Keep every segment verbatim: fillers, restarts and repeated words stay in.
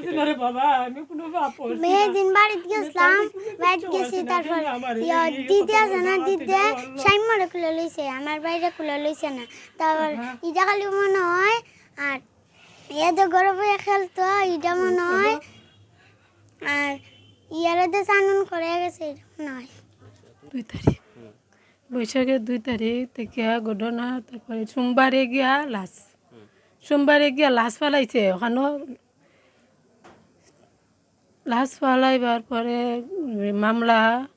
না রে বাবা, আমি কোনো পাপ করছি না। দিন বাড়িত গেছিলাম, বাড়িত গেছি, তারপর ইয়া, দিদি আছে না, দিদি সাইমরে কুলে লইছে, আমার ভাইরে কুলে লইছে না। তারপর ইটা খালি মনে হয়, আর এ তো গরম হয়ে খেলতো, ইটা মনে হয়, আর ইয়ারে তো চানুন করে গেছে, ইটা মনে হয়। দুই তারিখ, বৈশাখের দুই তারিখ থেকে ঘটনা। তারপরে সোমবারে গিয়া লাশ, সোমবারে গিয়া লাশ ফালাইছে ওখানো। লাশ ফালাইবার পরে মামলা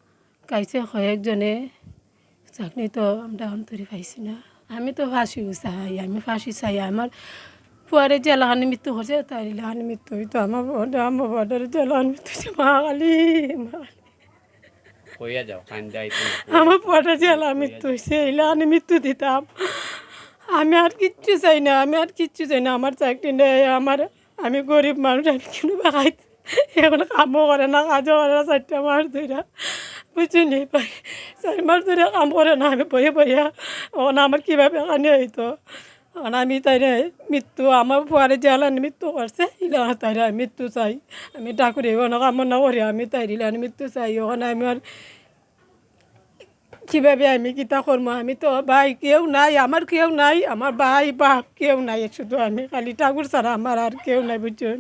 খাইছে কয়েকজনে। চাকরি তো আমরা অন্তরে পাইছি না। আমি তো ফাঁসি চাই, আমি ফাঁসি চাই। আমার পুয়ারে যে এলাখানি মৃত্যু করছে, তার এলাখানি মৃত্যু হইতো। আমার বউরে, আমার বউরে যে এলাখানি মৃত্যু হইছে, মা কালী, মা কালী। কইয়া যাও, কান্দা আইতো না। আমার পুয়ারে যে এলাখানি মৃত্যু হইছে, এলাখানি মৃত্যু দিতাম। আমি আর কিচ্ছু চাই না, আমি আর কিচ্ছু চাই না। আমার চাকরি নেই, আমার, আমি গরিব মানুষ, আমি কিনু বাগাইত। এখন কামও করে না, কাজও করে না, চারটা মাস ধরে, বুঝছো নি ভাই? চার মাস ধরে কাম করে না, আমি বইয়া বইয়া। এখন আমার কিভাবে খানি হইতো? এখন আমি তাইরে মৃত্যু, আমার পুয়ারে যে এলাখানি মৃত্যু করছে, ইলা তাইরে আমি মৃত্যু চাই। আমি ঠাকুরে কোনো কামনা করি, আমি তাইর ইলাখানি মৃত্যু চাই। এখন আমি আর কিভাবে আমি কিতা করবো? আমি তো ভাই কেউ নাই, আমার কেউ নাই, আমার ভাই বাপ কেউ নাই, শুধু আমি খালি ঠাকুর ছাড়া আমার আর কেউ নাই, বুঝছো?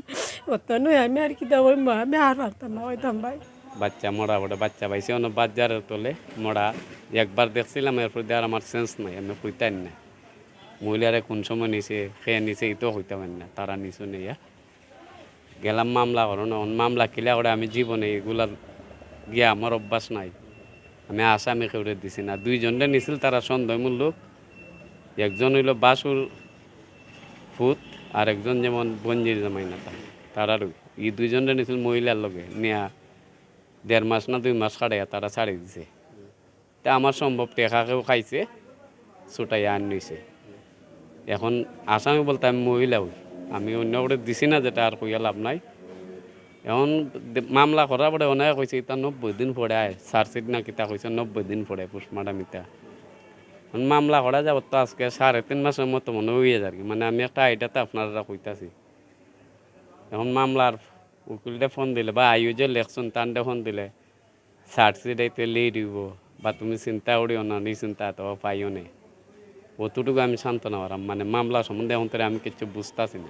অত নয়, আমি আর কিতা করবো? আমি আর পারতাম না, কইতাম ভাই। বাচ্চা মরা বটে, বাচ্চা পাইছে অনো বাজারের তলে মরা। একবার দেখছিলাম, এরপর দিয়ে আর আমার সেন্স নাই, আমি কইতাম না। মহিলারে কোন সময় নিছে, কে নিছে, ইতো কইতাম না, তারা নিছে নিয়া। গেলাম মামলা করো না, অন মামলা কিলা করে, আমি জীবনে এগুলা গিয়া আমার অভ্যাস নাই। আমি আসামি কেউরে দিছি না। দুইজনরে নিছিল তারা সন্দেহমূলক, একজন হইল বাসুর ফুত, আর একজন যেমন বঞ্জির জামাই না, তা- তারারও। এই দুইজনরে নিছিল মহিলার লগে, নিয়া দেড় মাস না দুই মাস খাড়াইয়া তারা ছাড়ি দিছে। তে আমার সম্ভব টেকা কেউ খাইছে, ছুটাইয়া আন নিছে। এখন আসামি বলতে আমি মহিলা হই, আমি অন্য করে দিছি না, যেটা আর কইয়া লাভ নাই। এখন দে- মামলা করার পরে অনেকে কইছে, "ইতা নব্বই দিন পরে আয়, চার্জশিট না কিতা কইছে, নব্বই দিন পরে পোস্টমর্টম ইতা।" এখন মামলা করা যাব তো আজকে সাড়ে তিন মাসের মতো মনে হইয়া যার কি, মানে আমি একটা আইডিয়াতে আপনারা কইতাছি। এখন মামলার উকিলটা ফোন দিলে বা আইও যে লেখছুন তানটা ফোন দিলে, চার্জশিট আইতে লেট হইব, বা তুমি চিন্তা করিও না, নিশ্চিন্তা তো পাইও নে। অতটুকু আমি সান্ত্বনা করাম, মানে মামলা সম্বন্ধে এখন তো আমি কিছু বুঝতাছি না।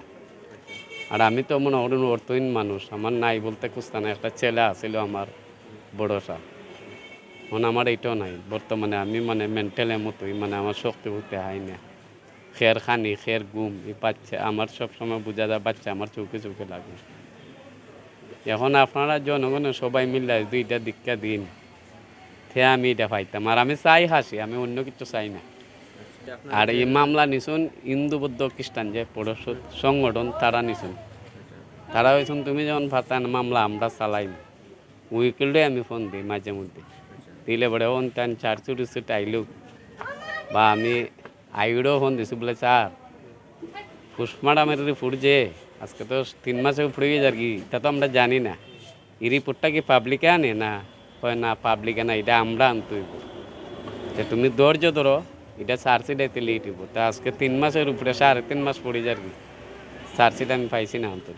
আর আমি তো মনে করি অর্থহীন মানুষ, আমার নাই বলতে কুস্তা না, একটা ছেলে আছিল আমার বড় সাহেব, এখন আমার এইটাও নাই বর্তমানে। আমি মানে মেন্টাল এমতই, মানে আমার শক্তি বুঝতে হয় না। খের খানি, খের ঘুম, এই বাচ্চা আমার সব সময় বোঝা যায়, বাচ্চা আমার চোখে চোখে লাগে। এখন আপনারা জনগণে সবাই মিলে যদি এটা দীক্ষা দিন, তে আমি এটা পাইতাম। আর আমি চাই হাসি, আমি অন্য কিছু চাই না। আর এই মামলা নিছুন হিন্দু বৌদ্ধ খ্রিস্টান যে পরিষদ সংগঠন, তারা নিছুন। তারা কইছুন, "তুমি যখন পারতায় না মামলা, আমরা চালাই না।" উকিলরে আমি ফোন দিই মাঝে মধ্যে, দিলে বড় অন তান চার চুরি চুট আইলুক, বা আমি আইউরও ফোন দিছি, বলে, "স্যার, পোস্টমর্টমের রিপোর্ট যে আজকে তো তিন মাসে উপরে হয়ে যার কি, তা তো আমরা জানি না, এই রিপোর্টটা কি পাবলিকে আনে না?" কয়, "না, পাবলিকে না, এটা আমরা আনতে হইব। যে তুমি ধৈর্য ধরো, এটা চার্জশিট আইতে লেট হইব।" তা আজকে তিন মাসের উপরে, সাড়ে তিন মাস পড়ে যার কি, চার্জশিট আমি পাইছি না আনতে।